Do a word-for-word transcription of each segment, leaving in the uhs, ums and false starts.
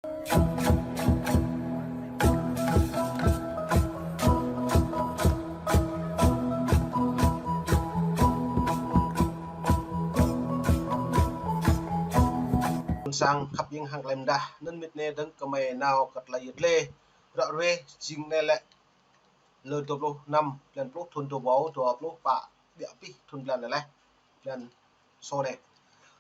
Ƀôn sang khăp hiêng hăng tơlơi mơdah, anŭn mĭt anai dơ̆ng kơmơi nao kơ tơlơi yơh lĕ, ră ruai jing anai lĕ lơ dua pluh năm, blan pluh, thun dua rơbâo dua pluh pă, biă pih thun blan anai lĕ, blan sô anai.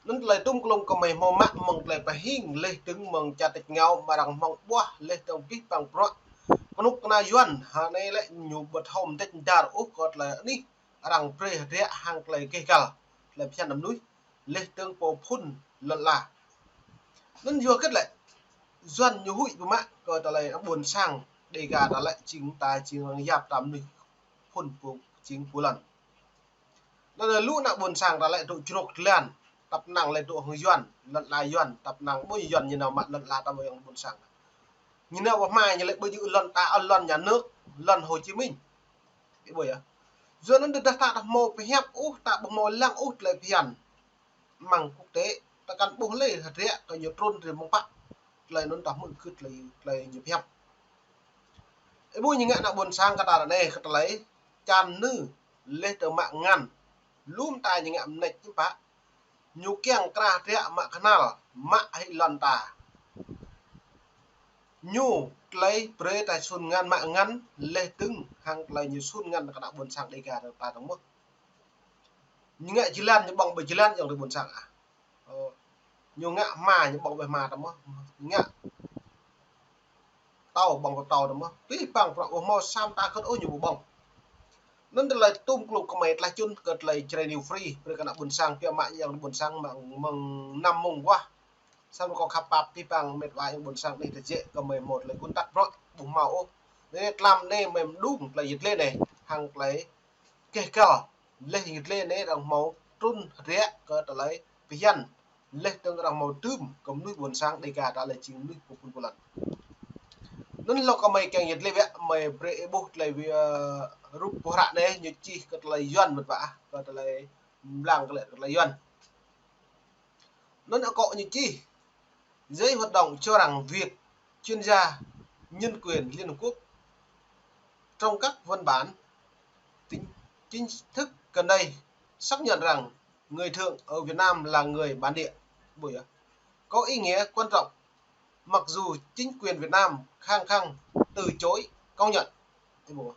Anŭn tơlơi tŭm klŭng kơmơi hmâo mă mơ̆ng tơlơi pơhing laih dơ̆ng mơ̆ng čar tač rơngiao mă arăng hmâo ƀuah laih dơ̆ng abih bang bruă kơnuk kơna Yuan, hă anai lĕ ñu ƀu thâo mơdĕč mơdar ôh kơ tơlơi anih arăng brơi hơdră hăng tơlơi gêh găl, tơlơi phiăn mơnuih, laih dơ̆ng pô phŭn lŏn ala. Anŭn yua hơget lĕ, Yuan ñu huĭ pơmă kơ tơlơi ƀôn sang Đêga ta lĕ jing ta jing arăng yap ta mơnuih phŭn pô jing pô lŏn. Anŭn lĕ lu ană ƀôn sang ta lĕ dŏ jrôk tơlan, tăp năng lĕ dŏ hăng Yuan, lŏn ala Yuan, tăp năng ƀu Yuan ñu nao mă lŏn ala ta ƀu hăng ƀôn sang. Ñu nao pơ hmua ñu lĕ ƀu djơ̆ lŏn ta, lŏn nhà nước, lŏn Hồ Chí Minh. Ih ƀuh yơh. Yua anŭn tơdah ta ƀu hmâo pơhiăp ôh, ta ƀu hmâo lăng ôh tơlơi phiăn mơ̆ng quốc tế, ta kăn ƀuh lĕ hơdră kơ ñu trŭn rai mơ̆ng pă. Tơlơi anŭn ta hmư̆ kơ tơlơi, tơlơi ñu pơhiăp. Ih ƀuh ñu ngă ană ƀôn sang kơ ta ră anai kơ tơlơi čan nư laih dơ̆ng mă ngăn. Lŏm ta ñu ngă mơneč ñu pă. Ñu kiăng krah hơdră mă kơnăl, mă hĭ lŏn ta. Ñu tơlơi brơi ta sun ngăn mă ngăn, laih dơ̆ng hăng tơlơi ñu sun ngăn kơ ană ƀôn sang Đêga ta dơ̆ng mơ̆n. Ñu ngă jơlan ñu ƀơ̆ng ƀơi jơlan ayŏng adơi ƀôn sang ah. Ơ, ñu ngă hmua ñu ƀơ̆ng ƀơi hmua ta mơ̆n. Ngă pơtâo ƀơ̆ng pơtâo ta mơ̆n. Abih bang bruă ƀu hmâo sa mơta kơt ôh ñu ƀu ƀơ̆ng. Anŭn tơlơi tŭm klŭng kơmơi tơlơi čun kơ tơlơi Jrai New Free, brơi kơ ană ƀôn sang, biă mă ayŏng adơi ƀôn sang mơ̆ng, mơ̆ng năm mông wah. Samơ̆ kâo khăp pap abih bang mĕt wa ayŏng ƀôn sang anih tơjĕ kơmơi hmâo tơlơi kơnăl bruă ƀu hmâo ôh. Anai tlam anai mơi mơđung tơlơi yơh lĕ anai, hăng tơlơi gêh găl. Laih yơh lĕ anai arăng hmâo trŭn hơdră kơ tơlơi phiăn. Laih dơ̆ng arăng hmâo tŭm kơ mơnuih ƀôn sang Đêga ta lĕ jing mơnuih pô phŭn pô lŏn. Anŭn hlâo kơmơi kiăng yơh lĕ biă mơi brơi ih ƀuh tơlơi wĭ-, ơ, rup boh hră anai ñu čih kơ tơlơi Yuan mĕt wa ah, kơ tơlơi blang kơ lĕ kơ tơlơi Yuan. Anŭn akŏ ñu čih, giới hoạt động cho rằng việc chuyên gia nhân quyền Liên Hợp Quốc trong các văn bản chính, chính thức gần đây xác nhận rằng người Thượng ở Việt Nam là người bản địa. Ƀuh yơh. Có ý nghĩa quan trọng, mặc dù chính quyền Việt Nam khăng khăng từ chối công nhận. Ih ƀuh.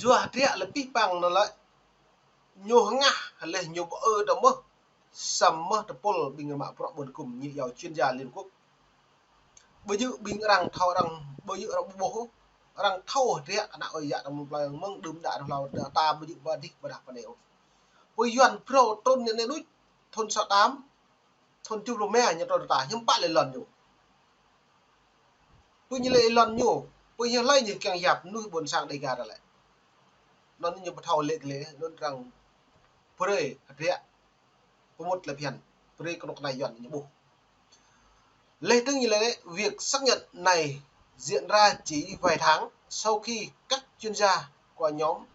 Yua hơdră lĕ abih bang anŭn lĕ ñu hơngah laih ñu ƀu ư ta mơ̆n. Samơ̆ tơpul ƀing mă bruă ƀôn kum ñu iâu chuyên gia Liên Quốc. Ƀu djơ̆ ƀing arăng thâo arăng, ƀu djơ̆ arăng ƀuh ôh. Arăng thâo hơdră ană ơi yă ta mơ̆ng plơi mơ̆ng đưm đă hlâo ta ƀu djơ̆ ƀu đih ƀu đah pơ anai ôh. Pô Yuan phrâo trŭn ñu anai đôč, thun sa tám, thun tơjuh pluh rơma ñu trŭn ta, hiư̆m pă lĕ lŏn ñu. Pô ñu lĕ lŏn ñu, pô ñu hlơi ñu kiăng yap mơnuih ƀôn sang Đêga ta lĕ. Anŭn ñu ƀu thâo lĕ kơ lĕ, anŭn arăng brơi hơdră pơmŭt tơlơi phiăn, brơi kơnuk kơna Yuan ñu ƀuh. Laih dơ̆ng ñu lĕ, việc xác nhận này diễn ra chỉ vài tháng sau khi các chuyên gia của nhóm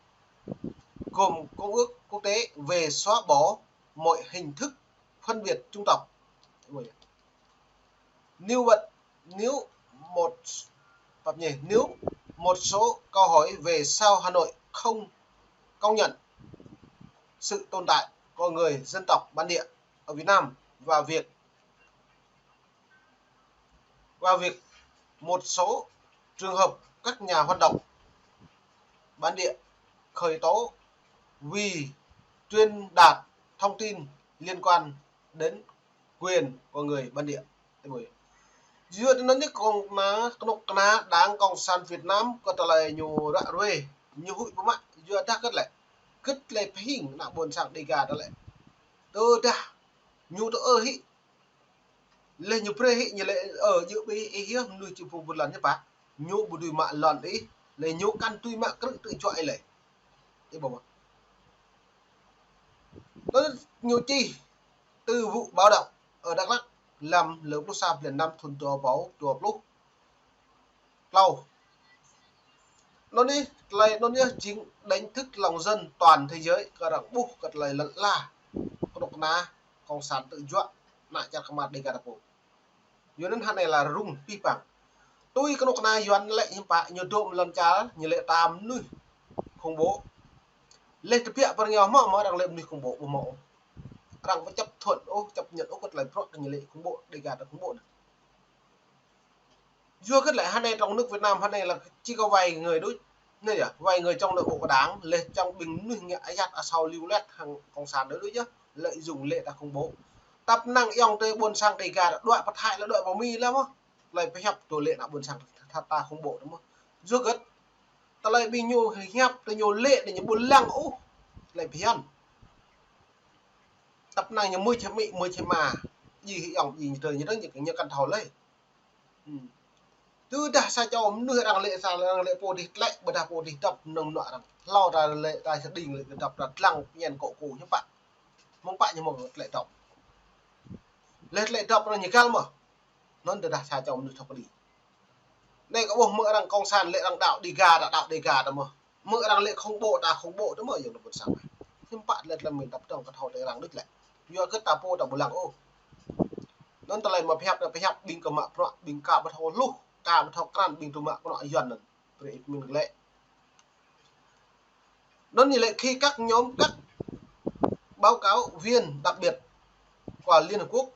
gồm Công ước Quốc tế về xóa bỏ mọi hình thức phân biệt chủng tộc. Nếu vậy, nếu một, pap nhê, nếu một số câu hỏi về sao Hà Nội không công nhận sự tồn tại của người dân tộc bản địa ở Việt Nam và việc, và việc một số trường hợp các nhà hoạt động bản địa khởi tố vì truyền đạt thông tin liên quan đến quyền của người bản địa. Yua anŭn anai kơnuk kơna, kơnuk kơna Đảng Cộng sản Việt Nam kơ tơlơi ñu ră ruai, ñu huĭ pơmă, yua dah kơt lĕ, kơt lĕ pơhing ană ƀôn sang Đêga ta lĕ. Tơdah ñu tơ ư hĭ, laih ñu brơi hĭ ñu lĕ, ơ, djơ̆ ƀing ih yơh mơnuih či pô ƀun lŏn ñu pă. Ñu ƀu dưi mă lŏn ih, laih ñu kăn dưi mă krư̆ tơjuă ih lĕ. Ih ƀuh mơ̆n. Anŭn ñu čih từ vụ báo động ở Đắk Lắk lăm lơ pluh sa blan năm thun dua rơbâo dua pluh klâo. Anŭn anai, tơlơi anŭn anai jing đánh thức lòng dân toàn thế giới, kơ arăng ƀuh kơ tơlơi lŏn ala kơnuk kơna cộng sản tơjuă ană čar kơmar Đêga ta pô. Yua anŭn hơnai lĕ rŭng pih păng. Tui kơnuk kơna Yuan lĕ hiư̆m pă, ñu dŏ mơ̆ng lŏn čar, ñu lĕ ta mơnuih khủng bố. Lĕ tơbiă pơ rơngiao mơ̆, mơ̆ arăng lĕ mơnuih khủng bố, ƀu hmâo ôh. Arăng ƀu chấp thuận ôh, chấp nhận ôh kơ tơlơi bruă ñu lĕ khủng bố, Đêga ta khủng bố anŭn. Yua kơ lĕ hơnai trong nước Việt Nam hơnai lĕ chỉ có vài người đôč. Anai yơh, vài người trong nội bộ của Đảng, lĕ trong ƀing mơnuih ngă ayăt asâo liu lĕt hăng cộng sản đôč đôč yơh, lợi dụng lĕ ta khủng bố. Tăp năng ayŏng adơi ƀôn sang Đêga, đuaĭ pơ Thái lĕ đuaĭ pơ Mi lĕ mơ̆. Tơlơi pơhiăp tui lĕ ană ƀôn sang ta, ta khủng bố đôč mơ̆. Yua kơ tơlơi ƀing ñu hiăp tui ñu lĕ đôč ñu ƀu lăng ôh. Tơlơi phiăn. Tăp năng ñu mưč hơmĭ, mưč hơma. Djai hĭ ayŏng, djai ñu tơ ñu dơ̆ng ñu, ñu kăn thâo lơi. Ư. Tơdah sa čô mơnuih arăng lĕ sa, arăng lĕ pô dih tlĕ, ƀôdah pô dih dŏp nơ̆ng mơnuă arăng. Hlâo ta lĕ ta sơđing lĕ kơ dŏp ta dlăng pơñen kŏ kô ñu pă. Mơ̆ng pă ñu mơ̆ng tlĕ dŏp. Lĕ tlĕ dŏp arăng ñu găl mơ̆. Anŭn tơdah sa čô mơnuih thâo kơđi. Anai kơ ƀuh mơ̆ arăng cộng sản lĕ arăng đaŏ Đêga, đaŏ Đêga ta mơ̆. Mơ̆ arăng lĕ khủng bố ta khủng bố ta mơ̆ yơh ană ƀôn sang. Hiư̆m pă lĕ tơlơi mĭn tăp tŏng kơ thâo tơlơi arăng đôč lĕ. Yua kơ ta pô ta ƀu lăng ôh. Anŭn tơlơi mă pơhiăp ta pơhiăp ƀing kơ mă bruă, ƀing ka ƀu thâo hluh, ka ƀu thâo krăn, ƀing tŭ mă kơnuk kơna Yuan anŭn. Brơi ih mĭn lĕ. Anŭn ñu lĕ khi các nhóm, các báo cáo viên đặc biệt của Liên Hợp Quốc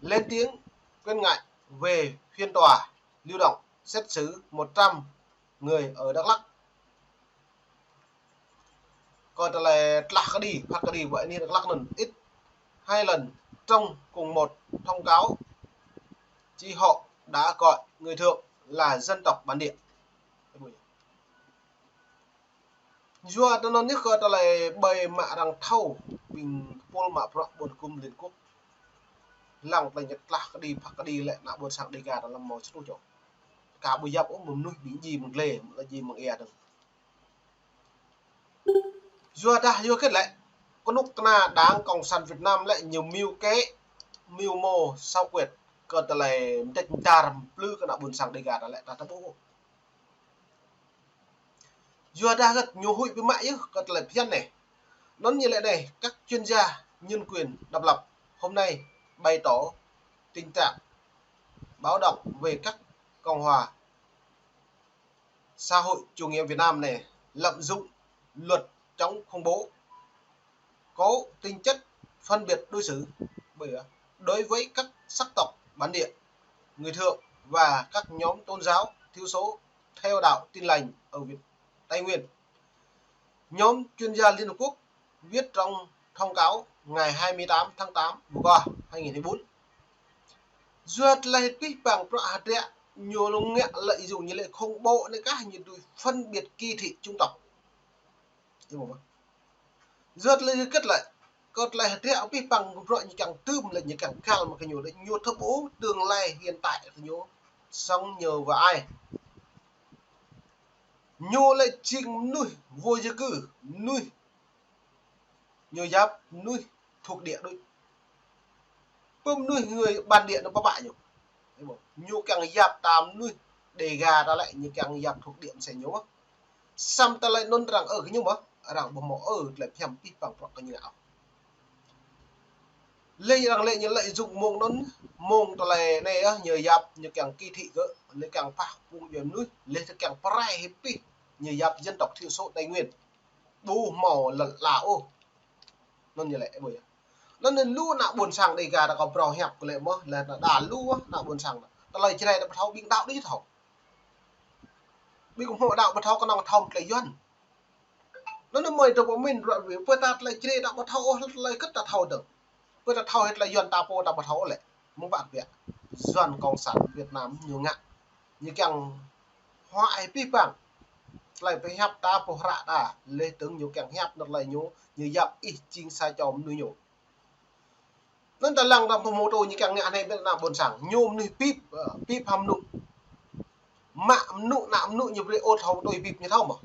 lên tiếng quan ngại về phiên tòa lưu động xét xử một trăm người ở Đắk Lắk. Kơ tơlơi tlah kơđi, phat kơđi ƀơi anih Đắk Lắk anŭn, ít hai lần trong cùng một thông cáo, chi họ đã gọi người thượng là dân tộc bản địa. Yua tơ anŭn ñu kơ tơlơi ƀơi mă arăng thâo, ƀing kơpul mă bruă ƀôn gum Liên Quốc. Lăng tơlơi ñu tlah kơđi, phat kơđi lĕ ană ƀôn sang Đêga ta lăm mơ̆ sơtu čô. Ka ƀu yap ôh mơnuih ƀing djai mơ̆ng glai, mơ̆ djai mơ̆ng ia dơ̆ng. Yua dah yua kơ lĕ, kơnuk kơna Đảng Cộng sản Việt Nam lĕ ñu mưu kế, mưu mô, xảo quyệt, kơ tơlơi mơdĕč mơdar mplư kơ ană ƀôn sang Đêga ta lĕ ta tơƀuh. Yua dah gơ̆t ñu huĭ biă mă yơh kơ tơlơi phiăn anai. Anŭn ñu lĕ anai, các chuyên gia nhân quyền độc lập hôm nay bày tỏ tình trạng báo động về các cộng hòa xã hội chủ nghĩa Việt Nam này lạm dụng luật chống khủng bố, có tính chất phân biệt đối xử, bởi, đối với các sắc tộc bản địa, người Thượng và các nhóm tôn giáo thiểu số theo đạo Tin Lành ở Việt, Tây Nguyên. Nhóm chuyên gia Liên Hợp Quốc viết trong thông cáo ngày hai mươi tám tháng tám vừa qua, hai nghìn hai mươi bốn. Yua tơlơi pih păng bruă hơdră ñu lŏ ngă lợi dụng ñu lĕ khủng bố anai kah ñu tui phân biệt kỳ thị chủng tộc. Yua tơlơi hơget lĕ, kơ tơlơi hơdră pih păng bruă ñu kiăng tơm lĕ ñu kiăng găl mă kơ ñu lĕ ñu thâo ƀuh tương lai hiện tại kơ ñu sống nhờ vào ai. Ñu lĕ jing mơnuih vô gia cư, mơnuih ñu yap mơnuih thuộc địa đôč. Pơ mơnuih người bản địa anŭn pơpă ñu. Ñu kiăng yap ta mơnuih Đêga ta lĕ ñu kiăng yap thuộc địa mơsĕ ñu. Samơ̆ tơlơi anŭn arăng ơ kơ ñu mơ̆, arăng ƀu hmâo ơ tơlơi phiăn pih păng bruă kơ ñu ôh. Lĕ arăng lĕ ñu lợi dụng mông anŭn, mông tơlơi anai yơh, ñu yap, ñu kiăng kỳ thị kơ, lĕ kiăng pah pŭng djuai mơnuih, lĕ tơ kiăng pơrai hĭ pih, ñu yap dân tộc thiểu số Tây Nguyên. Ƀu hmâo lŏn ala ôh. Anŭn ñu lĕ ƀu yơh. Anŭn anai lu ană ƀôn sang Đêga ta kơ phrâo hiăp kơ lĕ mơ̆, lĕ ta đa lu ană ƀôn sang ta. Tơlơi Jrai ta ƀu thâo, ƀing đaŏ đôč thâo. Ƀing kơ hmâo đaŏ ƀu thâo kơnơ̆ng thâo tơlơi Yuan. Anŭn anai mơi tơ pơmĭn ră ruai, pơ ta tơlơi Jrai ta ƀu thâo ôh, tơlơi hơget ta thâo dơ̆ng. Pơ ta thâo hĭ tơlơi Yuan ta pô ta ƀu thâo ôh lĕ. Mơ̆ng pă biă. Yuan Cộng sản Việt Nam ñu ngă. Ñu kiăng huă hĭ pih păng. Tơlơi pơhiăp ta pô hră ta. Lĕ tơ̆ng ñu kiăng hiăp nơ̆r tơlơi ñu, ñu yap ih jing sa čô mơnuih ñu. Anŭn ta lăng ta pơhmutu ñu kiăng ngă anai ƀing ană ƀôn sang. Ñu mơnuih pip, ơ, pip hăng mơnŭ. Mă mơnŭ, ană mơnŭ ñu brơi ôh thâo tui pip ñu thâo mơ̆.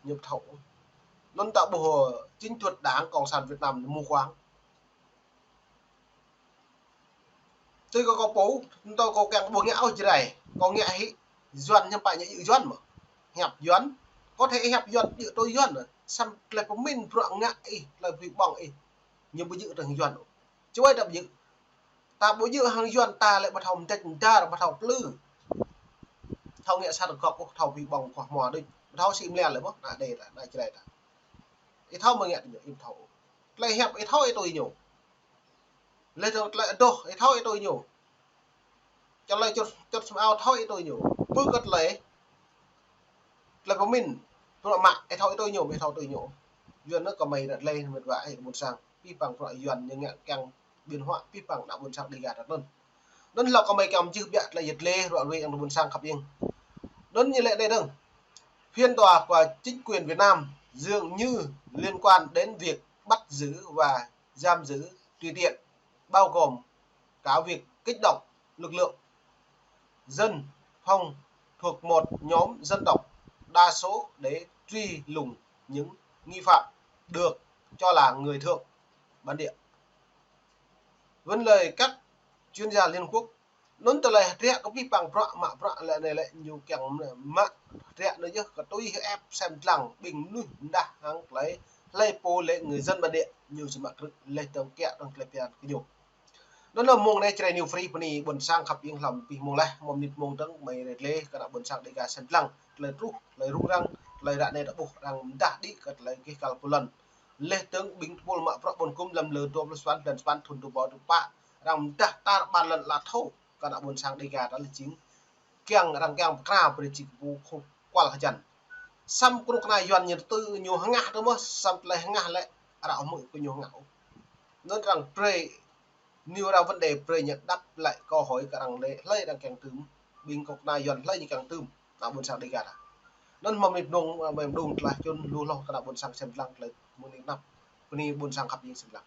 Ñu thâo. Anŭn ta ƀuh chính thuật Đảng Cộng sản Việt Nam ñu mù quáng. Tui kơ kâo pô, tui kâo kiăng ƀu ngă ôh Jrai, kâo ngă hĭ Yuan hiư̆m pă ñu djơ̆ Yuan mơ̆. Hiăp Yuan, có thể hiăp Yuan djơ̆ tui Yuan, samơ̆ tơlơi pơmĭn bruă ngă ih, tơlơi bơni ƀơ̆ng ih, ñu ƀu djơ̆ tơ̆ng Yuan ôh. Čuai ta ƀu djơ̆. Ta ƀu djơ̆ hăng Yuan ta lĕ ƀu thâo mdĕč mdar, ƀu thâo plư. Thâo ngă sat gŏp ôh, thâo pi ƀơ̆ng kuah hmua đôč. Ƀu thâo sĭ mlia lĕ ƀuh, ană đe ta, ană Jrai ta. Ih thâo mơ̆ ngă tơ ñu, ih thâo. Tơlơi hiăp ih thâo ih tui ñu. Leh dơ̆ng tơlơi adoh ih thâo ih tui ñu. Tơlơi čut, čut sum ao thâo ih tui ñu. Pơ kơ tơlơi, tơlơi pơmĭn, bruă mă, ih thâo ih tui ñu, ih thâo tui ñu. Yuan anŭn kơmơi ră leh mĕt wa ih ƀôn sang. Pih păng bruă Yuan ñu ngă kiăng biên họa pih păng ană ƀôn sang Đêga ta anŭn. Anŭn hlâo kơmơi kiăng mjưh biă tơlơi yet lê ruă ruê yang ƀôn sang khăp ing. Anŭn ñu lĕ anai dơ̆ng. Phiên tòa của chính quyền Việt Nam dường như liên quan đến việc bắt giữ và giam giữ tùy tiện, bao gồm cả việc kích động lực lượng dân phòng thuộc một nhóm dân tộc đa số để truy lùng những nghi phạm được cho là người Thượng bản địa. Vẫn lời các chuyên gia Liên Quốc, anŭn tơlơi hơdră kơ pih păng bruă mă bruă lĕ anai lĕ ñu kiăng mă hơdră anŭn yơh kơ tui hơep sem lăng ƀing mơnuih mdah hăng tơlơi hlơi pô lĕ người dân bản địa ñu či mă krư̆ leh dơ̆ng kiăng dơ̆ng tơlơi phiăn kơ ñu. Anŭn lĕ mông anai Jrai New Free bơni ƀôn sang khăp ing hlăm pih mông leh, mông mơnit mông dơ̆ng mơi rĕt leh kơ ană ƀôn sang Đêga sem lăng, tơlơi truh, tơlơi rŭng răng, tơlơi ră anai ta ƀuh arăng mdah đĭ kơ tơlơi gêh gal pơlŏn. Leh dơ̆ng ƀing tơpul mă bruă ƀôn gum lăm lơ dua pluh sapăn, blan sapăn thun dua rơbâo dua pă, arăng mdah tar ƀar lŏn ala thâo kơ ană ƀôn sang Đêga ta lĕ jing kiăng arăng kiăng pơkra brơi či kơ ƀu khŏm kual hơjăn. Samơ̆ kơnuk kơna Yuan ñu tơ ñu hơngah tơ mơ̆, samơ̆ tơlơi hơngah lĕ arăng hmư̆ kơ ñu hơngah ôh. Anŭn arăng brơi, ñu arăng vấn đề brơi ñu đăp lĕ kơ hơi kơ arăng lĕ hlơi arăng kiăng tưm, ƀing kơnuk kơna Yuan hlơi ñu kiăng tưm ană ƀôn sang Đêga ta. Anŭn mơ̆ mơnit mông, mơnit mông tơlơi čun lu hloh kơ ană ƀôn sang sem lăng tơlơi mơnit năp. Bơni ƀôn sang khăp ing sem lăng.